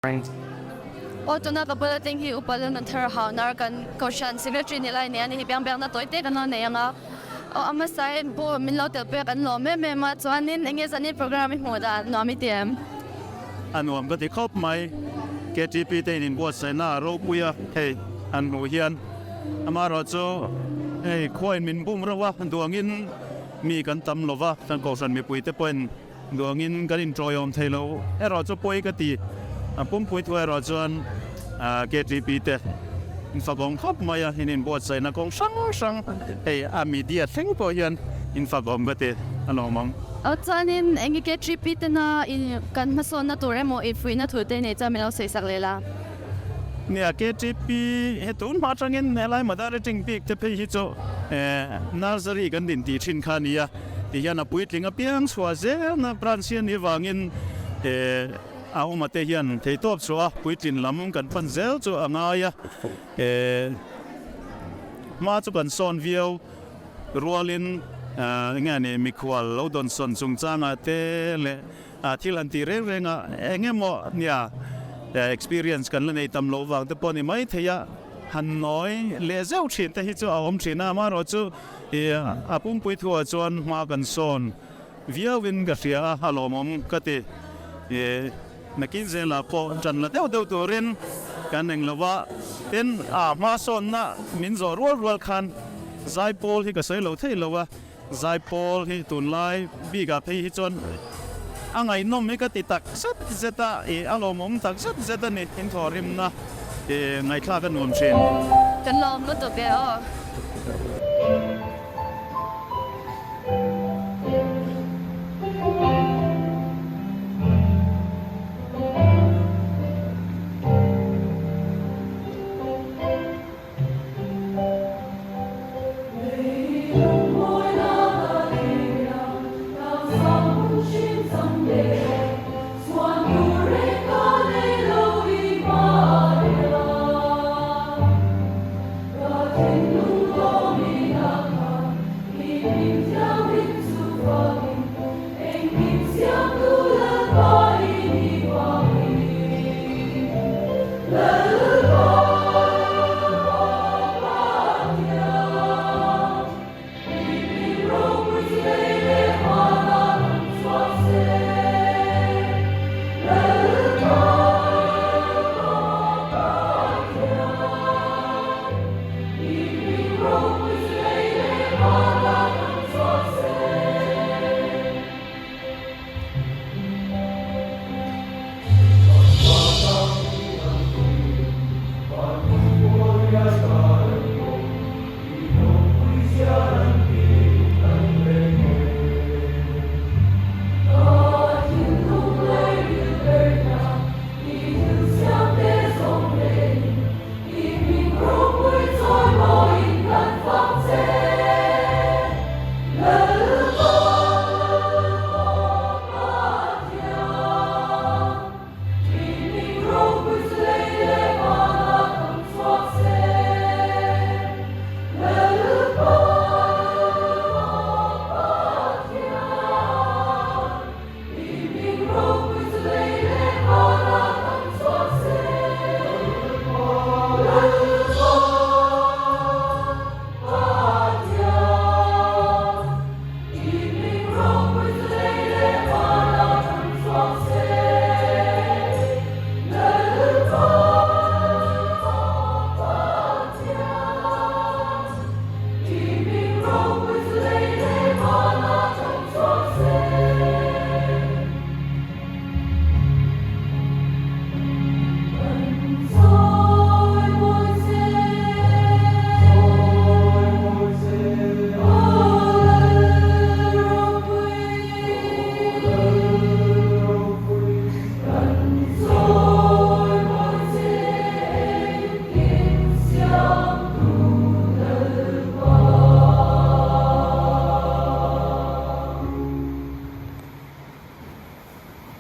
Aw tuna ka bula teng hi upa lal Nanthar Haunar kan Kohhran Secretary ni lai nia ni hi biang biakna tawi te kan lo nei ang a. Aw a hmasa in pu min lo tel pek an lawm em em a chuanin enge zanin program i hmuh dan nuam i ti em? A nuam ka ti khawp mai. KTP te in inbuatsaihna a ropui a hei an hmuh hian amaherawh chu hei khuain min bum reuh a duangin mi kan tam lova kan Kohhran mipuite pawhin Duangin kan inṭawiawm thei lo erawh chu pawi ka ti. A pumpui thu erawh chuan KTP te infakawm khawp mai a, in inbuatsaihna kawng hrang hrang hei a media thleng pawh hian infakawm ka ti a lawm ang. Aw chuanin enge KTP tena kan hmasawnna tur emaw infuihna thu te nei chuan min lo sawisak leh la. Nia KTP he tun hma atangin helai Madari Ting bik te phei hi chu nursery kan din tih thin kha a nia. Ti hian a puitling apiang chhuah zelna branch hi a nih vangin a awma te hian theitawp chhuah a puitlin lam kan pan zel chu a ngai a. Hma chu kan sawn viau rualin enge a ni mikhual lo dawnsawn chungchangah te leh thil han tih reng reng a eng emaw nia experience kan la nei tam loh vang te pawh a ni maithei a, han nawi leh zeuh thin te hi chu a awm thin a, amaherawh chu a pumpui thuah chuan hma kan sawn viauin ka hria a, a lawmawm ka ti. Nakin zelah pawh ṭan la deuh deuh turin kan eng lo va, tin a hma sawnna min zawh rual rual khan zaipawl hi ka sawi lo thei lo a. Zaipawl hi tunlai bikah phei hi chuan a ngaihnawm hi ka ti tak zet zet a, ih a lawmawm tak zet zet a ni, in thawhrimna ih ngaihthlak a nuam thin. Kan lawm lutuk e aw.